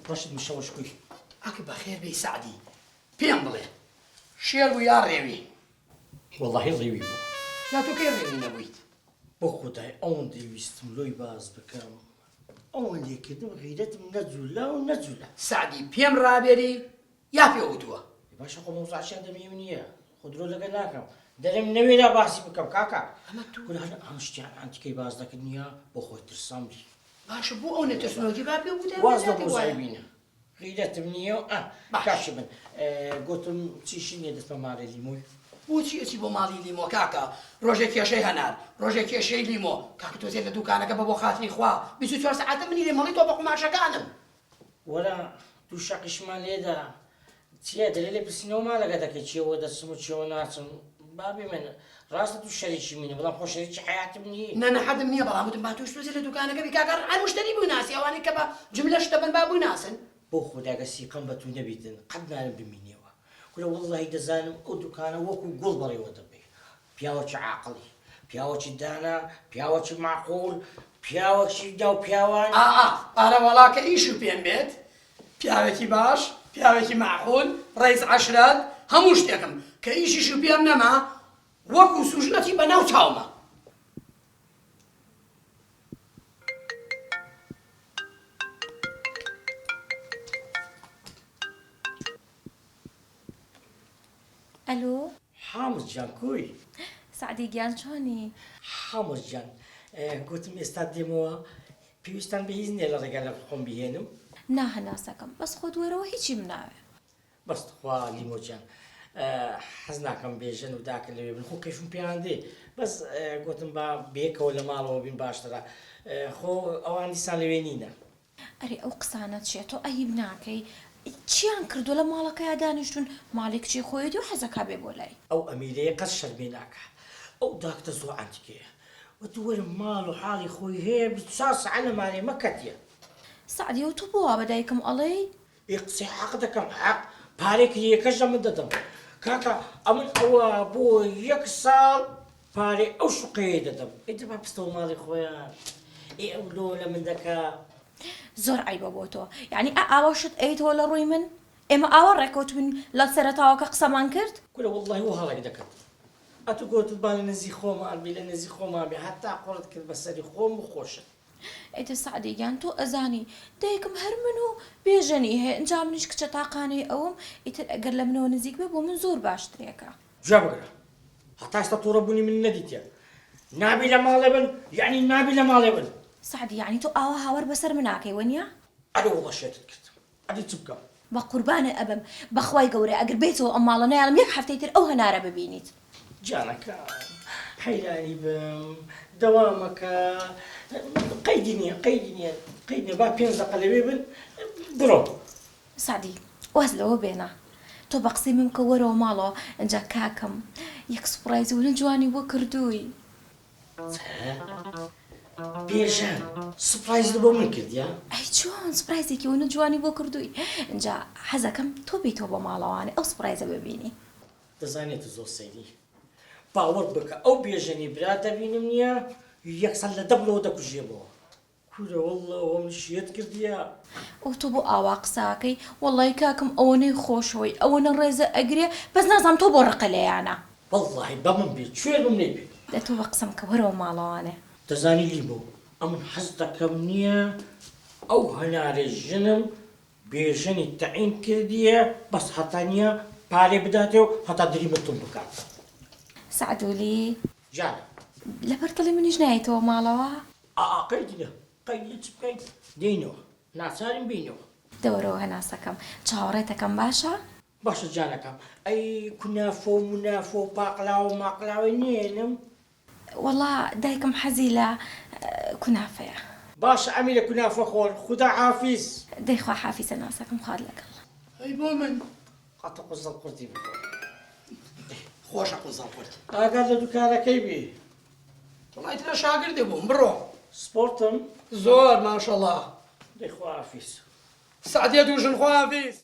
ڕەشت مشەوەش کوی. ئەک بەخێر بێی سەعدی پێم بڵێ شێر بوو یا ڕێوی؟ وەڵاهی ڕێوی بوو. جا تۆ کەی ڕێوی نەبوویت؟ بۆ خودای ئەوەندەی ویستم لۆی باس بکەم ئەوەندەی کردم غیرەتم نەجولا و نەجولا. سەعدی پێم ڕابێری یا پێ وتووە؟ باشە خۆ مەوزوعەکیان دەمی نییە خۆ درۆ لەگەر ناکەم دەرێم نەوێرا باسی بکەم کاکە ئەمە تۆ کورە هەر ئەم شتیان عەنتیکەی باس دەکرد نییە بۆ خۆی ترسام لی. باشە بۆ ئەو نەترسنۆکی با پێ وتە واز لە مەوزوعی بینە غیرەتم نییە و ئا باش. کاکی من گۆتم چیشی نییە دەچمە ماڵێ لیمۆی. بۆچی ئەچی بۆ ماڵی لیمۆ کاکە ڕۆژێ کێشەی هەنار ڕۆژێ کێشەی لیمۆ کاکە تۆزێ لە دوکانەکە بە بۆ خاتری خوا 24 سەعاتە منی لێ مەڵی تۆ بە قوماشەکانم. وەرە دوو شەقیشمان لێدا چیە دەرێ لێپرسینەوە مالەکە دەکەی چێوە دەچم و چێوە ناچم بابی من ڕاستە تو شەریکی منی بەڵام خۆ شەریکی حەیاتم نی. نا نا حەدم نیە بەڵام وتم با تۆش تۆزێ لە دوکانەکە بی کاکە هەر مشتەری بناسی ئەوانەی کە بە جملە شتە بەن با بناسن. بۆ خودا گەر سیقەم بە تو نەبیتن قەت نارم بمینیەوە کورە وەڵڵاهی دەزانم ئەو دوکانە وەکو گوڵ بەڕێوە دەبەی پیاوەکی عاقڵی پیاوەکی دانا پیاوەکی مەعقول پیاوەکی ناو پیاوان. ئا ئا ئارە وەڵا کە ئیش و پێم بێت پیاوێکی باش پیاوێکی مەعقول ڕەیس عەشرەت هەموو شتێکم کە ئیشیش و پێم نەما وەکو سوژنەتی بە ناو چاومە. ئەلۆ. حامد گیان کوی؟ سەعدی گیان چۆنی؟ حامد گیان گوتم ئێستا دێمەوە پێویستان بە هیچ نییە لە ڕێگا لەگەڵ خۆم بیهێنم؟ نا هەناسەکەم بەس خۆت وەرەوە هیچیم ناوێ. بەس تخوا لیمۆ گیان حەز ناکەم بێژەن و داکە لەوێ بن خۆ کەیفم پێیان دێ بەس گوتم با بەیەکەوە لە ماڵەوە بین باشترە خۆ ئەوان دیسان لەوێ نینە. ئەرێ ئەو قسانە چیە تۆ عەیب ناکەی چیان کردوە لە ماڵەکەیا دانیشتون ماڵی کچی خۆیەتی و حەزەکا بێ بۆ لای. ئەو ئەمیرەیە قەت شەرمێ ناکا ئەو داکتە زۆر عەنتیکەیە وەتو وەرە ماڵ و حاڵی خۆی هەیە 24 سەعات لە مالێ مەکەتیە. سەعدی ئەو تۆ بۆ وا بە دایکم ئەڵێی؟ ئێ قسەی حەق دەکەم حەق پارەی کرێیەکەش لە من دەدەم کاکە ئەمن ئەوە بۆ یەک ساڵ پارەی ئەو شوقەیەی دەدەم ئێ دەبا بچتەوە ماڵی خۆیان ئێ ئەو لۆ لە من دەکا. زۆر عەیبە بۆ تۆ یەعنی ئا ئاوا شت ئەیتەوە لە ڕووی من ئێمە ئاوا ڕێکەوتبووین لە سەرەتاوە کە قسەمان کرد. کورە وەڵڵاهی وەها ڕێک دەکەت ئەتوو گۆتت با لە نزیک خۆمان بی لە نزیک خۆمان بی هەتا قوڕت کرد بە سەری خۆم و خۆشت. ئەی دە سەعدی گیان تۆ ئەزانی دایکم هەر من و بێژەنی هەیە ئینجا منیش کچە تاقانەی ئەوم ئیتر ئەگەر لە منەوە نزیک بێ بۆ من زۆر باشترێکە. گوێ بگرە هەتا ئێستا توڕە بونی من نەدیتیە نابی لە ماڵێ بن یەعنی نابی لە ماڵێ بن. سەعدی یەعنی تۆ ئاوا هاوار بەسەر مناکەی وەنیە؟ ئەرێ وەڵا شێتت کردم ئەدی چ بکەم. بەقوربانت ئەبم بەخوای گەورە ئەگەر بێیتەوە ئەم ماڵە نایەڵم یەک هەفتەی تر ئەو هەنارە ببینیت. جانەکەم حەیرانی بم دەوامەکە قەیدی نیە قەیدی نیە قەید نیە با پێنج دەقە لەوێ بن بڕۆم. سەعدی واز لەوە بێنە تۆ بە قسەی من بکە وەرەوە ماڵەوە ئینجا کاکەم یەک surprise ی ونە جوانی بۆ کردووی. چ؟ بێژەن surprise ت بۆ من کردیە؟ ئەی چۆن surprise ێکی ونە جوانی بۆ کردووی ئینجا حەزەکەم تۆ بێیتەوە بۆ ماڵەوانێ ئەو surprise ە ببینی. دەزانێ تو زۆر سەیری باوەڕ بکە ئەو بێژەنی برا دەبینم نیە یەکسەر لە دەبڵەوە دەکوژێمەوە کورە واللە ئەوە من شێت کردیە. ئۆ تۆ بۆ ئاوا قسە ئەکەی وەڵای کاکم ئەوەنەی خۆشەوەی ئەوەنە ڕێزە ئەگرێ بەس نازانم تۆ بۆ ڕقە لێیانە. وەڵاهی بەمن بێ کوێر بم نەیبێ. دە تۆ بە قسەم کە وەرەوە ماڵەوانێ. دەزانی لیمۆ ئەمن حەز دەکەم نیە ئەو هەنارەی ژنم بێژەنی تەعین کردیە بەس هەتا نیە پارەی بداتێ و هەتا دریمەتم بکات. سەعدولی. جانە. لەبەر دڵی منیش نایەیتەوە ماڵەوە؟ ئا ئا قەیدی نیە قەیدی نیە چ بکەین دێینەوە ناچارین بێینەوە. دەوەرەوە هەناسەکەم چاوەڕێتەکەم باشە؟ باشە جانەکەم ئەی کونافە و مونافە و پاقلاوە و ماقلاوەی نێنم؟ وەڵا دایکم حەزی لە کونافەیە. باشە ئەمیرە کونافە خۆر خودا حافیز. دەی خوا حافیزە ناسەکەم خوات لەگەڵ. ئەی بۆ من؟ قەتە قوزەڵ قورتی بخۆ. خۆشە قوزەڵ قورت. ئاگات لە دوکانەکەی بی. وەڵا ئیتر لە شاگردێ بووم بڕۆ. سپۆرتم؟ زۆر ماشەڵا. دەی خوا حافیز. سەعدیە دوو ژن خوا حافیز.